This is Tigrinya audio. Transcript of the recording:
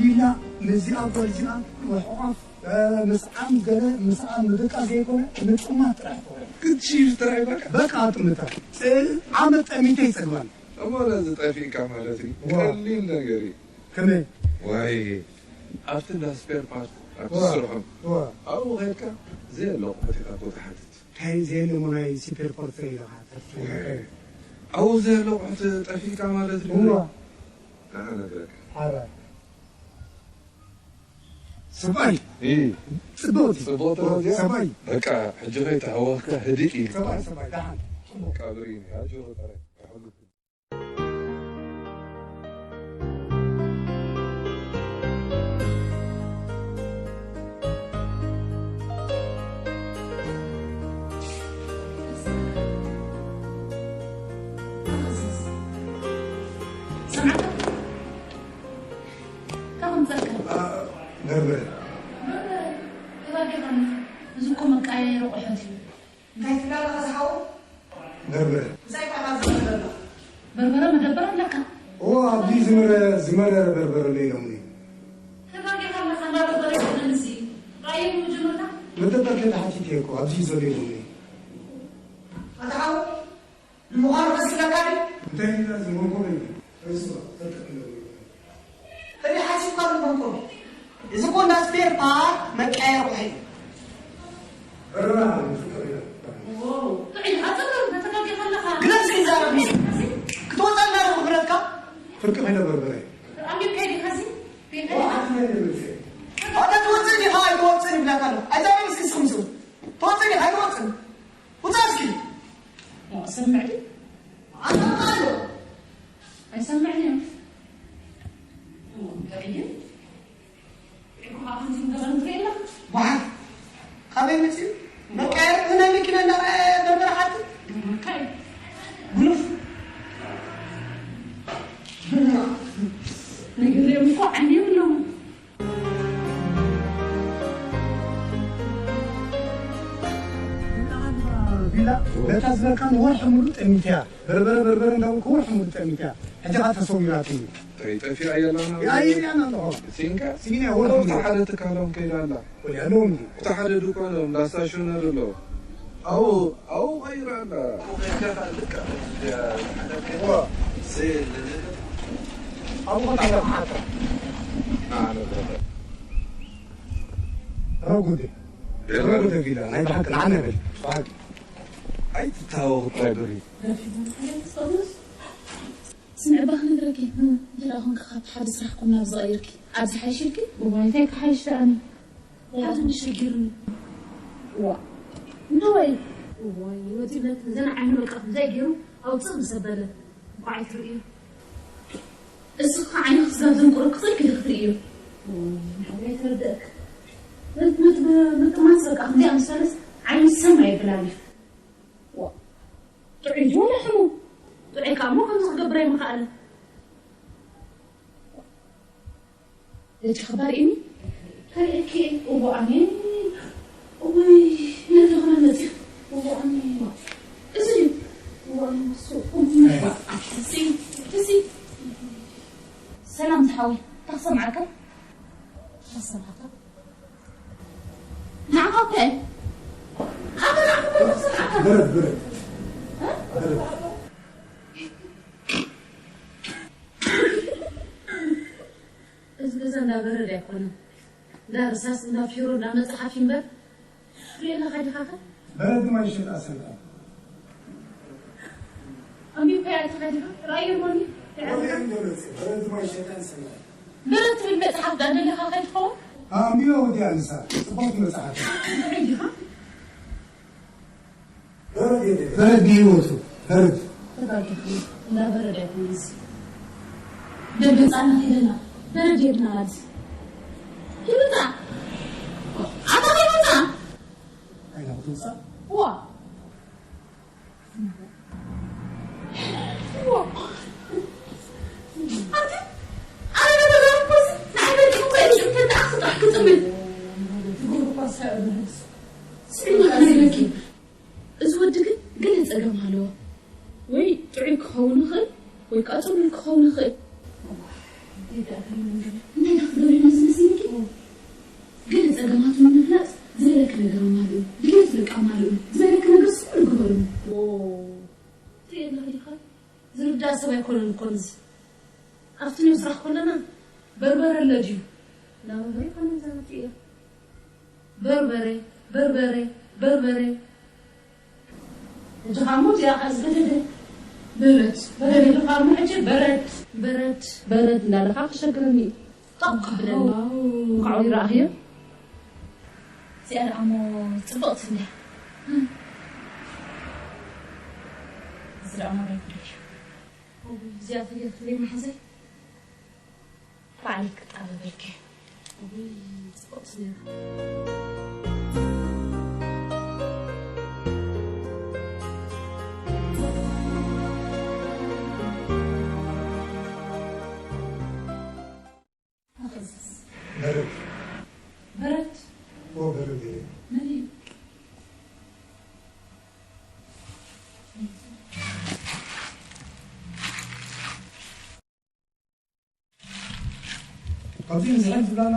ቪላ ምስዚኣ ጓል እዚኣ ምሕቋፍ፣ ምስዓም ገለ ምስዓም ንደቃ ዘይኮነ ምጥማት ጥራሕ ይኮነ። ክትሽይሽ ጥራሕ በቃ። በቃ ኣጥምታ። ዓመት ጠሚተ ይጸግባል። እሞ ነዚ ጠፊእካ ማለት እዩ። ዋ። ቀሊል ነገር እዩ። ከመይ? ዋይ፣ ኣብቲ እንዳ ስፔር ፓርት፣ ኣብቲ ዋ። ስርሖም። ዋ። ኣብኡ ኸድካ ዘየለ ኣቑሑት ኢኻ እኮ ትሓትት። እንታይ ዘየለ እሞ ናይ ስፔር ፓርት ኢኻ ትሓትት? ዋይ። ኣብኡ ዘየለ ኣቑሑት ጠፊእካ ማለት እዩ። እዋ። ንዓ ነግረካ። ሓራይ። ሰብኣይ። እ። ጽብቕቲ። ጽብቕቲ ዋ፣ እያ። ሰብኣይ። በቃ፣ ሕጂ ኸይተሃወኽካ ህድእ ኢልካ። ሰብኣይ፣ ሰብኣይ፣ ደሓን። ጽቡቕ። ቀብሪ እዩ፣ ኣጆ ጥራይ። ካብ ምጸካ። በርበረ። በርበረ። ተባጊኻ። እዚ እኮ መቃየሪ ኣቑሑት እዩ። እንታይ ትብላ ኣለኻ ዝሓወይ? በርበረ። ምሳይ ጣዕማ ዝመረረ። በርበረ መደበር ኣለካ? እዎ፣ ኣብዚ ዝመረ-፣ ዝመረረ በርበረ ኣሎ ኢሎምኒ። ተጋጊኻ ኣለኻ፣ እንዳ በርበረ ይኹን እዚ። ራእየ መጀመርታ? መደበር ከይተሓቲተ እኮ፣ ኣብዚ እዩ ዘሎ ኢሎምኒ። ኣታ ሓወይ፣ ንምዃኑ ከስለካ ድዩ? እንታይ ኢላ ዝመንኮ በይነ? ርእሱ፣ ፈርቂ ኣለዎ። እኔ ሓሲብካ ኣለኹ እኮ። እዚ እኮ እንዳ ስፔር ፓርት መቀያየሪ ኣቑሑ እዩ። በረራ ፍቅር ይላል። ዋው፣ ጥዑይ ኢኻ፣ ጽብቕ፣ ተተጋጊኻ ኣለኻ። ግለጽ ይዛረብ እዩ። እዚ ክትወጸና ዶ ክብረትካ? ፍርቂ ከይነ በርበረ። ኣንቢብካዮ ዲኻ እዚ? ኣታ ትወጽእ ዲኻ ኣይትወጽእን ይብለካ ኣለኹ። ኣይዛረብን እስኪ ስኹም ስኹም። ትወጽእ ዲኻ ኣይትወጽእን? ውጻእ እስኪ። ዋ፣ ሰምዕ ድዩ? ኣታ ኣሎ። ኣይሰምዕን እዩ። ዋ፣ ጥዑይ እዩ። ዋ፣ ካበይ መፂኡ? መቃየሪ ናይ መኪና እንዳረኣየ በርበረ ሓቲ? እንታይ? ጉኑፍ። ነጊረዮም እኮ ዓይኒ የብሎም። ቪላ ነታ ዝበልካ ንወርሒ ሙሉእ ጠሚትያ። በርበረ፣ በርበረ እንዳበልኩ ወርሒ ሙሉእ ጠሚታ። ሕጂ ኸኣ ተሰዊራትኒ። እንታይ ጠፊኣ እያ ኣላ? ኣይ፣ እያ ኣላ ኣለኹ። ሲንካ? ሲንያ ወርሒ እቲ ሙሉእ። ሓደ ትካሎም ከይዳ ኣላ። ወዲ ኣለዎም እንጂ። እቲ ሓደ ድኳኖም፣ እንዳ ስታሽነሪ ኣሎ። ኣብኡ፣ ኣብኡ ኸይዳ ኣላ። ኣብኡ ኸይድካ ኸኣ ልክዕ ከምዚ እያ ዝሓለፍካ። እዋ። ዘየለ ነገር። ኣብኡ ኸይድካ ኸዓ። ንዓ ንረኸብ። ረጉድ። የለን። ረጉድ ቪላ፣ ናይ ብሓቂ ንዓ ንብል። ብሓቂ። ኣይትታወኽ ጥራይ ብሪ። ስምዒ እባ ክነግረኪ፣ እንተ ደኣ ኾንኪ ካብ ሓደ ስራሕ ኮን ናብ ዝቐይርኪ፣ ኣብ ዝሓይሽልኪ? እዋይ፣ እንታይ ክሓይሽ ደኣኒ? ሓደ ንሸጊርኒ። ዋ፣ እንዶ ወይ? እዋይ፣ ወዲ ብለክ ዘን ዓይኑ በቃ ከምዚ ገይሩ ኣውፅእ ምስ ኣበለ፣ እንኳዕ ኣይትርእዮ። እዚ ኸዓ ዓይንኺ ስጋብ ዘንቁረኪ ኸይድኪ ዲኺ ትርእዮ? እዋይ፣ ንዓይ ኣይተረድኣክ። ምጥ-፣ ምጥ-፣ ምጥማት በቃ ከምዚኣ ምስ በለት ዓይኑ ሰም ኣይብላን እዩ። ዋ፣ ጥዑይ ድዩ ወላ ሕሙም? ጥዑይ ከኣ እሞ ከምዚ ክገብር ኣይምኸኣለን። ደቂ ክባር ኢኒ? ከርእየኪ እየ። እዋ ኣሜን። እውይ፣ ነዚ ኾነ መፂእ። እዋ ኣሜን። እዚ እዩ። እዋ ኣሜን፣ እሱ። እዋ፣ ኣትሕዚ፣ ኣትሕዚ። ሰላም ዝሓወይ፣ እንታይ ክሰምዓካ? እንታይ ክሰምዓካ? ንዓኻ እኮ እየ። ኣታ ንዓኻ እኮ እየ ክሰምዓካ። ብረት፣ ብረት። እ? ብረት። እዚ ገዛ እንዳ በረድ ኣይኮነን። እንዳ ርሳስ፣ እንዳ ፊሮ፣ እንዳ መጽሓፍ እምበር። ሪእና ኸዲኻኸ? በረድ ድማ ይሸጣ ሰልጣ። ኣንቢብካያ ኢኻ ዲኻ? ራእዩ እሞኒ። ወዲያ እንደመጽእ፣ በረድ ድማ ይሸጣ ሰልጣ። በረድ ትብል መጽሓፍ ዳ ደሊኻ ኸይትኸውን? ኣንቢባ ወዲያ ንሳ፣ ጽቡቕቲ መጽሓፍ። ርዒ ዲኻ? በረድ የለ፣ በረድ ብህይወቱ፣ በረድ። ተጋጊኺ፣ እንዳ በረድ ኣይኮነን እዚ። ደገ ጻና ኸይደና፣ በረድ የብልና ኣብዚ። ኪድ ውጻእ። ኣታ ኸይድ ውጻእ። ኣይና ክትውጻእ? ዋ። ዋ። ኣቲ፣ ኣነ ተዛረብኩ እዚ፣ ንዓይ በሊዕኩ እኮ እዩ፣ ሽም ተንተኣኽቲ ጥራሕ ክጥምን። ትገብሩ እኳ ዝሰዕብ ንህግስ። ስሚ፣ ኣነ ይበኪ። እዚ ወዲ ግን ገለ ጸገም ኣለዎ። ወይ ጥዑይ ክኸውን ይኽእል፣ ወይ ከኣ ጽሉል ክኸውን ይኽእል። እንታይ ደኣ ክትገብሪ መስለስልኪ? ገለ ጸገማቱ ንምፍላጥ ዝበለኪ ነገር ኣማልኡ፣ ድሌቱ ደቂ ኣማልኡ፣ ዝበለኪ ነገር ስሉ ግበሩ። ትርኢ ኣለኺ ዲኻ? ዝርዳእ ሰብ ኣይኮነን እኮ እዚ። ኣብቲ ኒው ስራሕ ከለና በርበረ ኣለድዩ? እናበርበረ ይኮነ ዘመት እያ። በርበረ፣ በርበረ፣ በርበረ። ሕጂ ኻሞ እዚኣ ኸኣ ዝገደደ በረድ፣ በረድ ኢሉ ኻሞ ሕጂ በረድ፣ በረድ፣ በረድ እንዳለኻ ክሸግረኒ እዩ። ጣቕ ክብለኒ። ዋው። እንኳዕ ይረኣኽዮ። እዚኣ ደኣ እሞ ጽብቕቲ እንድያ። እዚ ደኣ እሞ ናይ ጉዳይ እዩ። እዚኣ ተገይርክለይ መሓዘይ። ባዕለይ ክጣበበልኪ። እውይ፣ ጽቡቕ ስኒራ። በረድ። በረድ? ኦ፣ በረድ እየ። መን እዩ? ኣብዚ ንዝሕል ዝብላና